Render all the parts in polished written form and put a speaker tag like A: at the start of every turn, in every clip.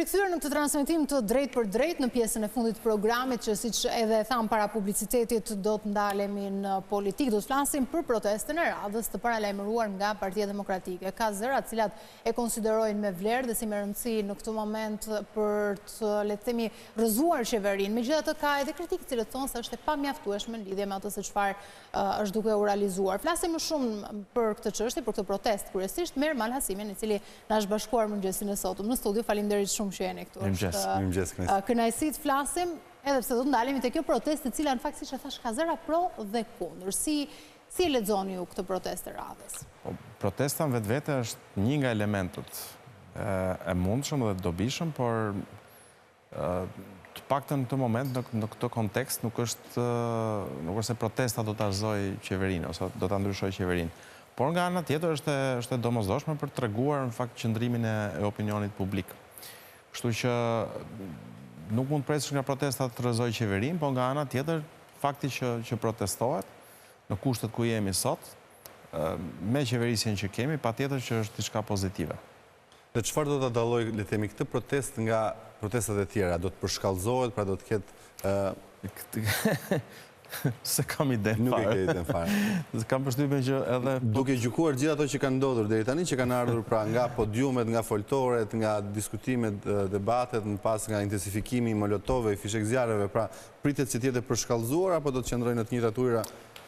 A: rikthyer në këtë transmetim të drejtpërdrejtë në pjesën e fundit të programit që siç edhe e thamë para publicitetit do të ndalemi në politikë, do të flasim për protestën e radhës të paralajmëruar nga Partia Demokratike. Ka zëra të cilat e konsiderojnë me vlerë dhe si me rëndësi në këtë moment për të, le të themi, rrëzuar qeverinë. Megjithatë ka edhe kritikë të cilët thonë se është e pamjaftueshme në lidhje me atë se çfarë është duke u realizuar. Flasim më shumë për këtë çështje, për këtë protestë kryesisht me Ermal Hasimin, i cili na është bashkuar mëngjesin e sotëm në studio. Faleminderit shumë që jeni këtu.
B: Mirëmëngjes, mirëmëngjes
A: kënaqësi. Kënaqësi të flasim, edhe pse do të ndalemi te kjo protestë e cila në fakt siç e thashë ka zëra pro dhe kundër. Si si e lexoni ju këtë protestë të
B: radhës? Po, protesta në vetvete është një nga elementët e mundshëm dhe të dobishëm, por Të paktën në këtë moment, në, në këtë kontekst, nuk është, nuk është se protesta do ta rrëzojë qeverinë ose do ta ndryshojë qeverinë. Por nga ana tjetër është e, është e domosdoshme për të treguar në fakt qëndrimin e, e opinionit publik. Kështu që nuk mund të presësh nga protesta të rrëzojë qeverinë, por nga ana tjetër fakti që që protestohet në kushtet ku jemi sot, me qeverisjen që kemi, patjetër që është diçka pozitive.
C: Dhe çfarë do ta dallojë, le të themi, këtë protestë nga protestat e tjera? Do të përshkallëzohet, pra do të ketë
B: S'e kam idenë fare.
C: Nuk e ke idenë
B: fare. Kam përshtypjen që
C: edhe Duke gjykuar gjithë ato që kanë ndodhur deri tani, që kanë ardhur pra nga podiumet, nga foltoret, nga diskutimet, debatet, më pas nga intensifikimi i molotovëve, i fishekzjarreve, pra pritet që të jetë e përshkallëzuar apo do të qëndrojë në të njëjtat ujëra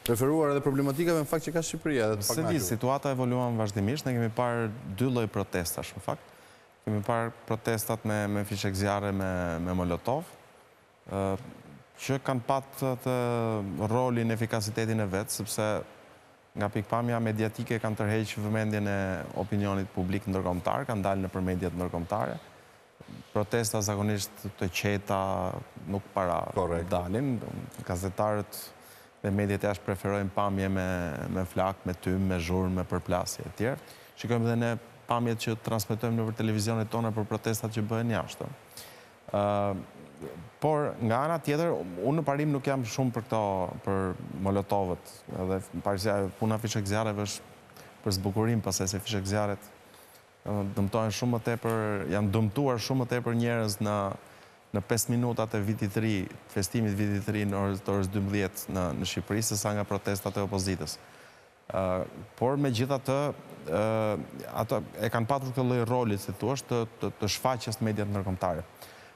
C: Referuar edhe problematikave në fakt që ka Shqipëria
B: edhe të pakënaqur. S'e di, situata evoluon vazhdimisht, ne kemi parë dy lloj protestash në fakt. Kemi parë protestat me me fishekzjarre me me molotov, ë që kanë pat atë rolin, efikasitetin e vet, sepse nga pikëpamja mediatike kanë tërheq vëmendjen e opinionit publik ndërkombëtar, kanë dalë nëpër mediat ndërkombëtare. Protesta zakonisht të qeta nuk para dalin, gazetarët dhe mediat jashtë preferojnë pamje me me flakë, me tym, me zhurmë, me përplasje etj. Shikojmë dhe ne pamjet që transmetojmë nëpër televizionet tona për protestat që bëhen jashtë. Ë por nga ana tjetër, unë në parim nuk jam shumë për këto për molotovët, edhe parësia puna e fishekzjarreve është për zbukurim, pastaj se fishekzjarret Dëmtohen shumë më tepër, janë dëmtuar shumë më tepër njerëz në në 5 minutat e vitit të ri, të festimit të vitit të ri në orës të orës 12 në në Shqipëri sesa nga protestat e opozitës. Ë por megjithatë ë ato e kanë patur këtë lloj roli, si thua, të të, të shfaqjes në mediat ndërkombëtare.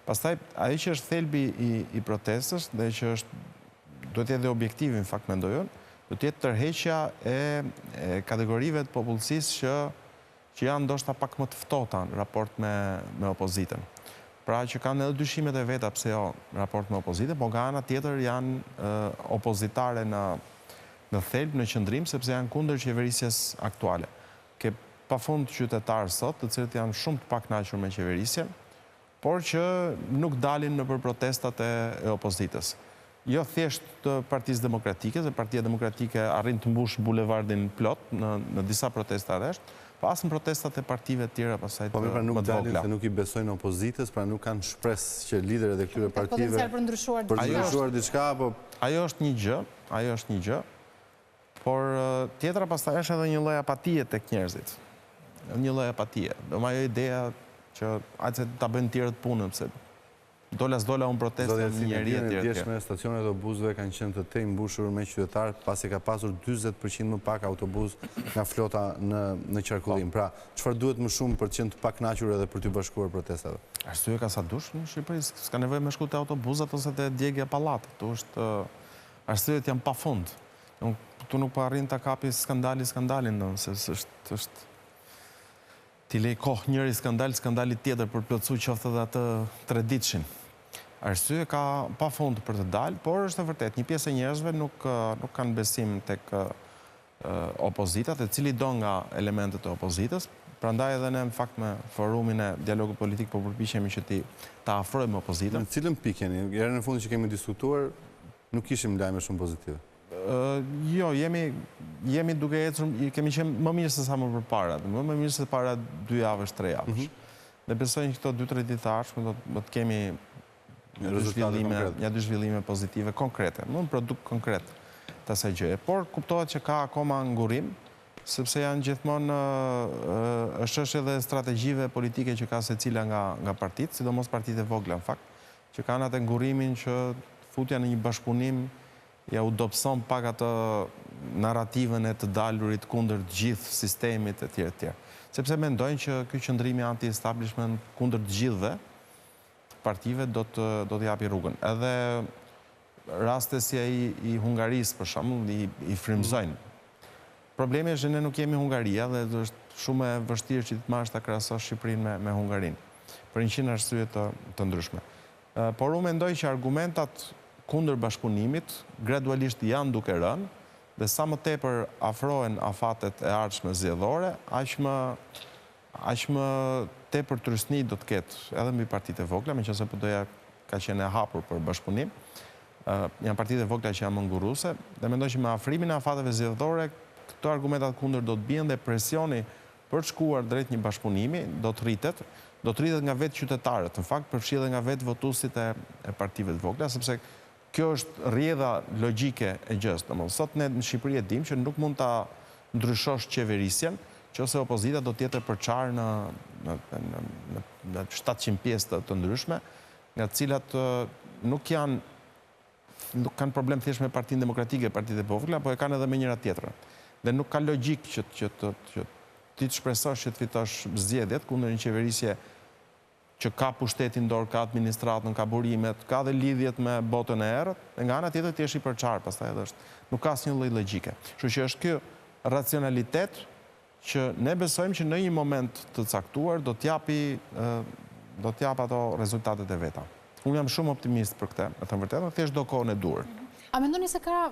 B: Pastaj ajo që është thelbi i i protestës dhe që është duhet të jetë dhe objektivi në fakt mendoj unë, do të jetë tërheqja e, e kategorive të popullsisë që që janë ndoshta pak më të ftohta në raport me me opozitën. Pra që kanë edhe dyshimet e veta pse jo në raport me opozitën, por nga ana tjetër janë opozitare në në thelb, në qëndrim, sepse janë kundër qeverisjes aktuale. Ke pafund qytetarë sot, të cilët janë shumë të pakënaqur me qeverisjen, por që nuk dalin nëpër protestat e e opozitës. Jo thjesht të Partisë Demokratike, se Partia Demokratike arrin të mbushë bulevardin plot në në disa protesta rresht, po as në protestat e partive të tjera pastaj
C: Po mirë pra nuk më të dalin vogla. se nuk i besojnë opozitës, pra nuk kanë shpresë që liderët e këtyre
A: Ka
C: partive
A: potencial për ndryshuar
C: për të
A: diçka.
C: ndryshuar diçka apo
B: Ajo është një gjë, ajo është një gjë. Por tjetra pastaj është edhe një lloj apatie tek njerëzit. Një lloj apatie. Domethënë ajo ideja që hajde se ta bëjnë të tjerët punën, se dola s'dola unë protestë
C: jam
B: një njeri
C: etj etj. Djeshme stacionet e autobusëve kanë qenë të tejmbushur me qytetarë, pasi ka pasur 40% më pak autobusë nga flota në në qarkullim. Pra, çfarë duhet më shumë për të qenë të pakënaqur edhe për t'iu bashkuar protestave?
B: Arsye ka sa dush në Shqipëri, s'ka nevojë me shku te autobusat ose te djegia e pallatit. Këtu është arsyet janë pafund. Këtu nuk po arrin ta kapi skandali skandalin, domethënë se është është t'i lejë kohë njëri skandal skandalit tjetër për plotësu qoftë edhe atë treditshin. Arsye ka pafund për të dalë, por është e vërtetë, një pjesë e njerëzve nuk nuk kanë besim tek opozita, te cilido nga elementët e opozitës, prandaj edhe ne në fakt me forumin e dialogut politik po përpiqemi që t'i ta afrojmë opozitën.
C: Në cilën pikë jeni? Herën e fundit që kemi diskutuar, Nuk kishim lajme shumë
B: pozitive. Jo, jemi jemi duke ecur, kemi qenë më mirë se sa më përpara, më më mirë se para dy javësh, tre javësh. Mhm. Dhe besoj që këto 2-3 ditë të ardhshme do do të kemi një dy zhvillime, një dy zhvillime pozitive konkrete, më un produkt konkret të asaj gjëje. Por kuptohet që ka akoma ngurrim. Sepse janë gjithmonë është çështje edhe strategjive politike që ka secila nga nga partitë, sidomos partitë e vogla në fakt, që kanë atë ngurrimin që futja në një bashkëpunim ja u dobëson pak atë narrativën e të dalurit kundër të gjithë sistemit etj etj. Sepse mendojnë që ky qëndrimi anti-establishment kundër të gjithëve partive do të do të japi rrugën. Edhe raste si ai i Hungarisë për shembull i i frymëzojnë. Problemi është që ne nuk jemi Hungaria dhe është shumë e vështirë që të marrësh ta krahasosh Shqipërinë me me Hungarinë për 100 arsye të të ndryshme. Por unë mendoj që argumentat kundër bashkëpunimit gradualisht janë duke rënë dhe sa më tepër afrohen afatet e ardhshme zgjedhore, aq më aq më tepër trysni do të ketë edhe mbi partitë e vogla, meqenëse PD-ja ka qenë e hapur për bashkëpunim. Janë partitë e vogla që janë më ngurruese dhe mendoj që me afrimin e afateve zgjedhore këto argumentat kundër do të bien dhe presioni për të shkuar drejt një bashkëpunimi do të rritet, do të rritet nga vetë qytetarët, në fakt përfshi edhe nga vetë votuesit e e partive të vogla, sepse Kjo është rrjedha logjike e gjësë. Domethënë, sot ne në Shqipëri e dimë që nuk mund ta ndryshosh qeverisjen, qoftë se opozita do të jetë e përçarë në në në në në 700 pjesë të, të ndryshme, nga të cilat nuk janë nuk kanë problem thjesht me Partinë Demokratike, partitë e vogla, po e kanë edhe me njëra tjetrën. Dhe nuk ka logjikë që që të që ti të shpresosh që të fitosh zgjedhjet kundër një qeverisje që ka pushtetin në dorë, ka administratën, ka burimet, ka dhe lidhjet me botën e errët, dhe nga ana tjetër ti je i përçarë, pastaj edhe është, nuk ka asnjë lloj logjike. Kështu që është ky racionalitet që ne besojmë që në një moment të caktuar do t'japi do t'japë ato rezultatet e veta. Unë jam shumë optimist për këtë, me thënë vërtetën, thjesht do kohën e duhur.
A: A mendoni se ka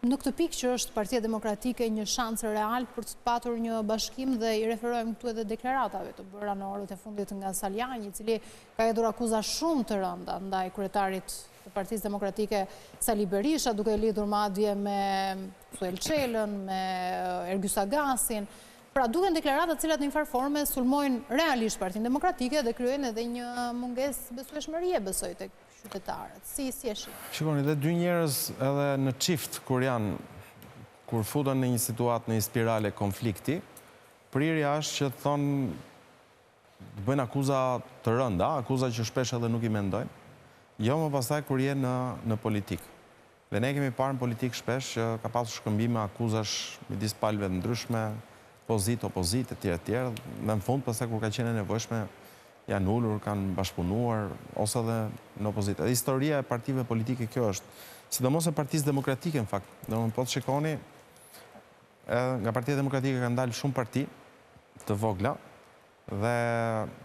A: Në këtë pikë që është Partia Demokratike një shans real për të patur një bashkim dhe i referohem këtu edhe deklaratave të bëra në orët e fundit nga Salianji, i cili ka hedhur akuza shumë të rënda ndaj kryetarit të Partisë Demokratike Sali Berisha, duke e lidhur madje me Suel Çelën, me Ergys Agasin. Pra duken deklarata të cilat në një farë forme sulmojnë realisht Partinë Demokratike dhe krijojnë edhe një mungesë besueshmërie besoj tek qytetarët? Si, si e
B: shihni? Shikoni, dhe dy njerëz edhe në çift kur janë, kur futen në një situatë, në një spirale konflikti, prirja është që të thonë, të bëjnë akuza të rënda, akuza që shpesh edhe nuk i mendojnë, jo më pastaj kur je në në politikë. Dhe ne kemi parë në politikë shpesh që ka pasur shkëmbime akuzash midis palëve të ndryshme, pozitë, opozitë etj etj, dhe në fund pastaj kur ka qenë e nevojshme janë ulur, kanë bashkëpunuar ose edhe në opozitë. Edhe historia e partive politike kjo është, sidomos e Partisë Demokratike në fakt. Domethënë po të shikoni, edhe nga Partia Demokratike kanë dalë shumë parti të vogla dhe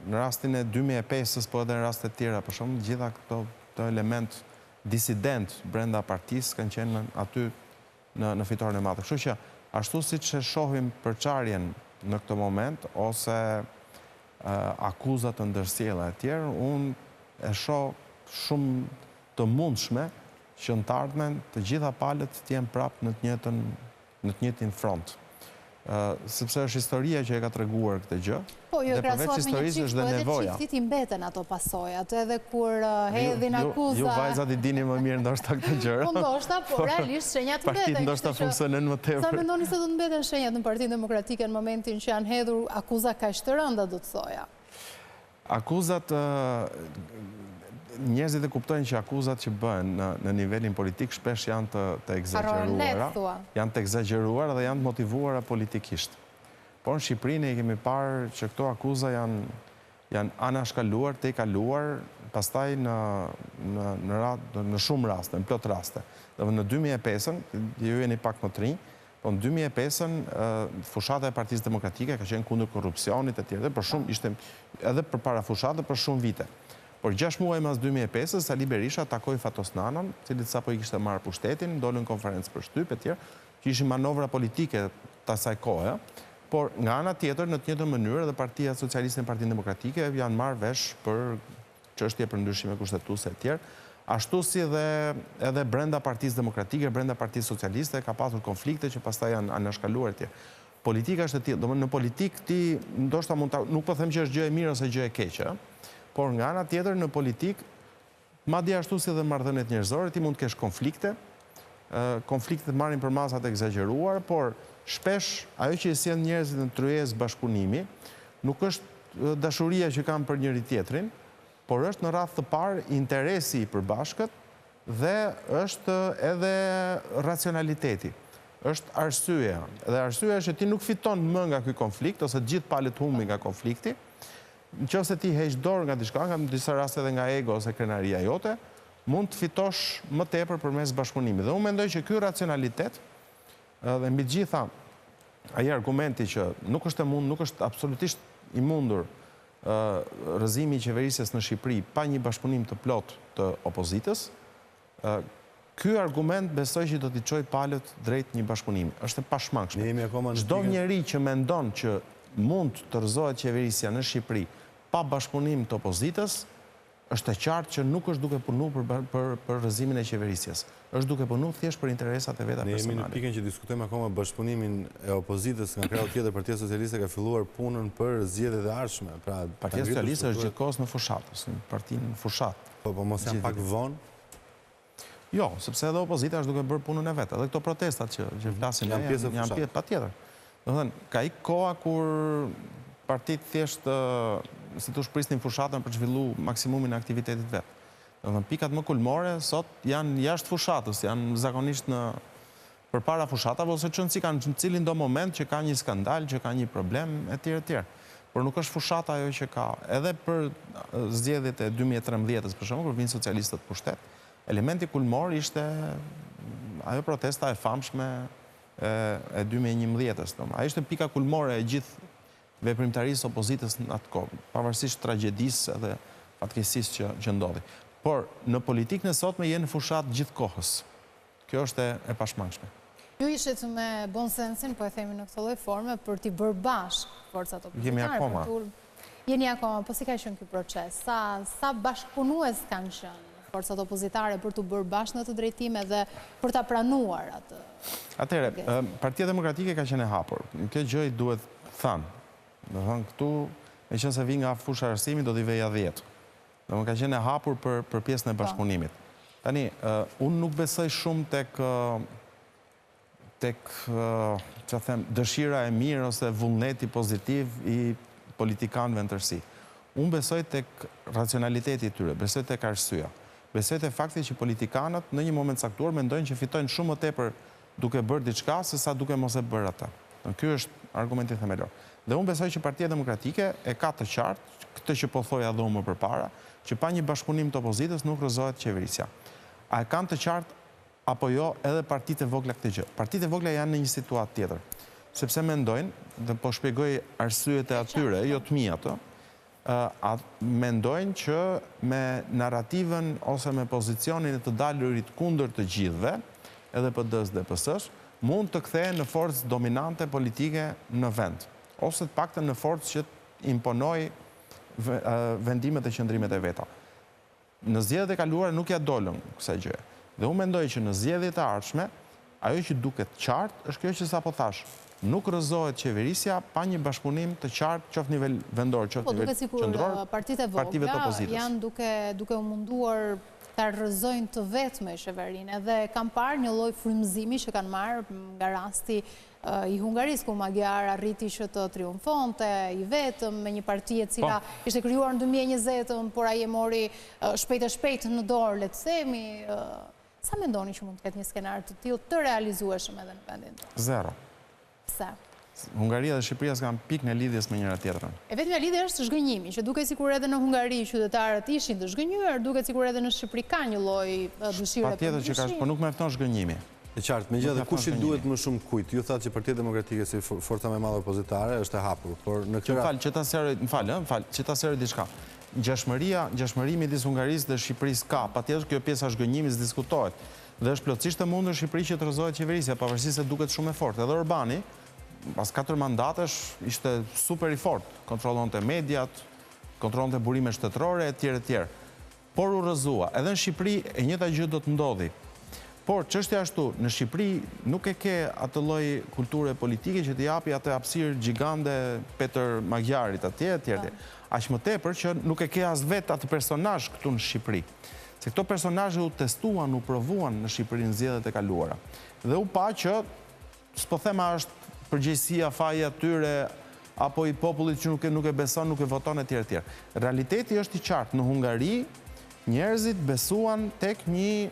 B: në rastin e 2005-ës, po edhe në raste të tjera, për shembull, gjitha këto këto elementë disidentë brenda partisë kanë qenë aty në në fitoren e madhe. Kështu që ashtu siç e shohim përçarjen në këtë moment ose akuza të ndërsjella e tjerë, unë e shoh shumë të mundshme që në të ardhmen të gjitha palët të jenë prapë në të njëjtën në të njëjtin front. Sepse është historia që e ka treguar këtë
A: gjë. Po, ju e krahasuat me një çift, po edhe çiftit i mbeten ato pasojat, edhe kur hedhin akuza.
B: Ju vajzat i dini më mirë ndoshta këtë gjëra.
A: Po ndoshta, po realisht shenjat mbeten.
B: Partitë ndoshta funksionojnë më
A: tepër. Sa mendoni se do të mbeten shenjat në Partinë Demokratike në momentin që janë hedhur akuza kaq të rënda, do të thoja?
B: Akuzat, njerëzit e kuptojnë që akuzat që bëhen në në nivelin politik shpesh janë të të ekzagjeruara, janë të ekzagjeruara dhe janë të motivuara politikisht. Por në Shqipëri ne i kemi parë që këto akuza janë janë anashkaluar, tejkaluar, pastaj në në në në shumë raste, në plot raste. Domethënë në 2005-ën, ju jeni pak më të rinj, Po në 2005-ën, fushata e Partisë Demokratike ka qenë kundër korrupsionit e tjerë, për shumë ishte edhe përpara fushatës për shumë vite. Por 6 muaj mas 2005-ës, Sali Berisha takoi Fatos Nanon, cilit sapo i kishte marrë pushtetin, dolën konferencë për shtyp e tjerë, që ishin manovra politike të asaj kohe, por nga ana tjetër, në të njëjtën mënyrë edhe Partia Socialiste e Partinë Demokratike janë marrë vesh për çështje për ndryshime kushtetuese e tjerë, ashtu si dhe edhe brenda Partisë Demokratike, brenda Partisë Socialiste ka pasur konflikte që pastaj janë anashkaluar e tjerë. Politika është e tillë, domethënë në politikë ti ndoshta mund ta, nuk po them që është gjë e mirë ose gjë e keqe, por nga ana tjetër në politikë, madje ashtu si edhe marrëdhëniet njerëzore, ti mund të kesh konflikte. konfliktet marrin përmasa të ekzagjeruara, por shpesh ajo që i sjell njerëzit në tryezë bashkëpunimi nuk është dashuria që kanë për njëri-tjetrin, por është në radhë të parë interesi i përbashkët dhe është edhe racionaliteti. Është arsyeja. Dhe arsyeja është që ti nuk fiton më nga ky konflikt ose të gjithë palët humbin nga konflikti. Në qoftë se ti heq dorë nga diçka, nga në disa raste edhe nga ego ose krenaria jote, mund të fitosh më tepër përmes bashkëpunimit. Dhe unë mendoj që ky racionalitet dhe mbi të gjitha ai argumenti që nuk është e mund, nuk është absolutisht i mundur rrëzimi i qeverisjes në Shqipëri pa një bashkëpunim të plotë të opozitës, ky argument besoj që do t'i çojë palët drejt një bashkëpunimi. Është e pashmangshme. Çdo njeri që mendon që mund të rrëzohet qeverisja në Shqipëri pa bashkëpunim të opozitës, është e qartë që nuk është duke punu për për për rrëzimin e qeverisjes. Është duke punu thjesht për interesat e veta
C: personale. Ne jemi në
B: personale.
C: pikën që diskutojmë akoma bashkëpunimin e opozitës nga krahu tjetër Partia Socialiste ka filluar punën për zgjedhjet e ardhshme. Pra, ka
B: Partia
C: ngritur
B: Socialiste është
C: strukturat.
B: gjithë kohës në fushatë, është një parti në fushatë.
C: Po, po mos janë
B: Gjithë
C: pak
B: vitin.
C: vonë?
B: Jo, sepse edhe opozita është duke bërë punën e vet. Edhe këto protestat që që flasim ne
C: Janë pjesë e
B: janë janë
C: fushatës.
B: pjesë patjetër. Domethënë, ka ikë koha kur partitë thjesht si t'thush prisnin fushatën për të zhvillu maksimumin e aktivitetit vet. Domethënë, pikat më kulmore sot janë jashtë fushatës, janë zakonisht në përpara fushatave ose ç'rëndësi kanë në cilin do moment që ka një skandal, që ka një problem etj etj. Por nuk është fushata ajo që ka. Edhe për zgjedhjet e 2013-ës, për shembull, kur vinë socialistët pushtet, elementi kulmor ishte ajo protesta e famshme e, e 2011-ës. Domethënë, ajo ishte pika kulmore e gjithë veprimtarisë së opozitës në atë kohë, pavarësisht tragjedisë edhe fatkeqësisë që që ndodhi. Por në politikën e sotme je në fushatë gjithë kohës. Kjo është e, e pashmangshme.
A: Ju ishit me bon sensin, po e themi në këtë lloj forme, për t'i bërë bashkë forcat
B: Jemi
A: opozitare, për
B: akoma.
A: t'u Jeni akoma, po si ka qenë ky proces? Sa sa bashkëpunues kanë qenë forcat opozitare për t'u bërë bashkë në atë drejtim edhe për ta pranuar atë
B: Atëherë,
A: pagesë?
B: Partia Demokratike ka qenë e hapur. Kjo gjë i duhet thënë. Domethënë këtu, meqenëse vi nga fusha e arsimit, do t'i veja 10. Domethënë ka qenë e hapur për për pjesën e
A: Po.
B: bashkëpunimit. Tani, unë nuk besoj shumë tek tek ça them, dëshira e mirë ose vullneti pozitiv i politikanëve në tërësi. Unë besoj tek racionaliteti i tyre, besoj tek arsyeja. Besoj te fakti që politikanët në një moment caktuar mendojnë që fitojnë shumë më tepër duke bërë diçka se sa duke mos e bërë atë. Ky është argumenti themelor. Dhe unë besoj që Partia Demokratike e ka të qartë këtë që po thoja dhe unë më përpara, që pa një bashkëpunim të opozitës nuk rrëzohet qeverisja. A e kanë të qartë apo jo edhe partitë e vogla këtë gjë? Partitë e vogla janë në një situatë tjetër, sepse mendojnë, dhe po shpjegoj arsyet e atyre, jo të mia ato, a mendojnë që me narrativën ose me pozicionin e të dalurit kundër të gjithëve, edhe PD-s dhe PS-s, mund të kthehen në forcë dominante politike në vend, ose të paktën në forcë që imponojë vendimet e qëndrimet e veta. Në zgjedhjet e kaluara nuk ja dolën kësaj gjëje. Dhe unë mendoj që në zgjedhjet e ardhshme, ajo që duket qartë është kjo që sapo thash. Nuk rrëzohet qeverisja pa një bashkëpunim të qartë, qoftë nivel vendor, qoftë
A: Po,
B: nivel
A: duket sikur
B: qendror,
A: partitë e
B: partive të
A: vogla
B: opozitës.
A: janë duke duke u munduar ta rrëzojnë të vetme qeverinë, edhe kam parë një lloj frymëzimi që kanë marrë nga rasti i Hungarisë, ku Magyar arriti që të triumfonte i vetëm me një parti e cila
B: Po.
A: ishte krijuar në 2020-ën, por ai e mori shpejt e shpejt në dorë, le të themi. Sa mendoni që mund të ketë një skenar të tillë të realizueshëm edhe në vendin tonë?
B: Zero.
A: Pse?
B: Hungaria dhe Shqipëria s'kanë pikën e lidhjes me njëra tjetrën.
A: E vetmja lidhje është zhgënjimi, që duket sikur edhe në Hungari qytetarët ishin të zhgënjyer, duket sikur edhe në Shqipëri ka një lloj dëshire për
B: Patjetër që ka,
A: ndryshim.
B: po nuk mjafton zhgënjimi.
C: E qartë, megjithatë
B: Nuk mjafton
C: kush i
B: zhgënjimi.
C: duhet më shumë kujt? Ju thatë që Partia Demokratike si forca më e madhe opozitare është e hapur, por në
B: Që
C: këtë
B: më fal, që ta sqaroj, më fal, ë, më fal, që ta sqaroj diçka. Ngjashmëria, ngjashmëri midis Hungarisë dhe Shqipërisë ka, patjetër kjo pjesa e zhgënjimit s'diskutohet. Dhe është plotësisht e mundur në Shqipëri që të rrëzohet qeverisja, pavarësisht se duket shumë e fortë. Edhe Orbani, pas 4 mandatesh, ishte super i fortë, kontrollonte mediat, kontrollonte burime shtetërore etj etj. Por u rrëzua. Edhe në Shqipëri e njëjta gjë do të ndodhi. Por çështja ashtu, në Shqipëri nuk e ke atë lloj kulture politike që t'i japi atë hapësirë gjigande Peter Magyarit atje etj etj. Aq më tepër që nuk e ke as vetë atë personazh këtu në Shqipëri. Se këto personazhe u testuan, u provuan në Shqipëri në zgjedhjet e kaluara. Dhe u pa që, s'po them a është përgjegjësia, faji i atyre, apo i popullit që nuk e nuk e beson, nuk e voton etj etj. Realiteti është i qartë, në Hungari njerëzit besuan tek një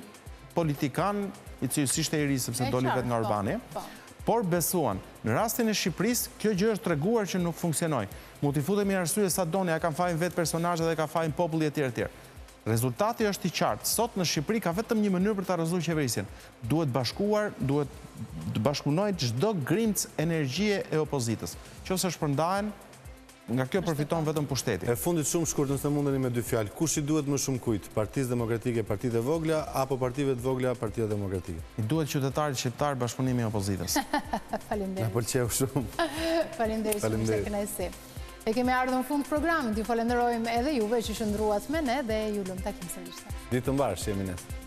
B: politikan i cili s'ishte i ri sepse doli vetë nga po, Orbani, po. por besuan. Në rastin e Shqipërisë, kjo gjë është treguar që nuk funksionoi. Mund t'i futemi arsye sa doni, a kanë fajin vetë personazhet dhe ka fajin populli etj etj. Rezultati është i qartë. Sot në Shqipëri ka vetëm një mënyrë për ta rrëzuar qeverisjen. Duhet bashkuar, duhet të bashkëpunojë çdo grimcë energjie e opozitës. Qoftë se shpërndahen, nga kjo përfiton vetëm pushteti.
C: E fundit shumë shkurt nëse mundeni me dy fjalë, kush i duhet më shumë kujt, Partisë Demokratike partitë e vogla apo partive të vogla Partia Demokratike?
B: I duhet qytetarit shqiptar bashkëpunimi i
A: opozitës. Faleminderit.
C: Na pëlqeu
A: shumë. Faleminderit, shumë ishte kënaqësi. E kemi ardhur në fund të programit. Ju falenderojmë edhe juve që qëndruat me ne dhe ju lëmë takim
C: sërish. Ditë të mbarë, shihemi nesër.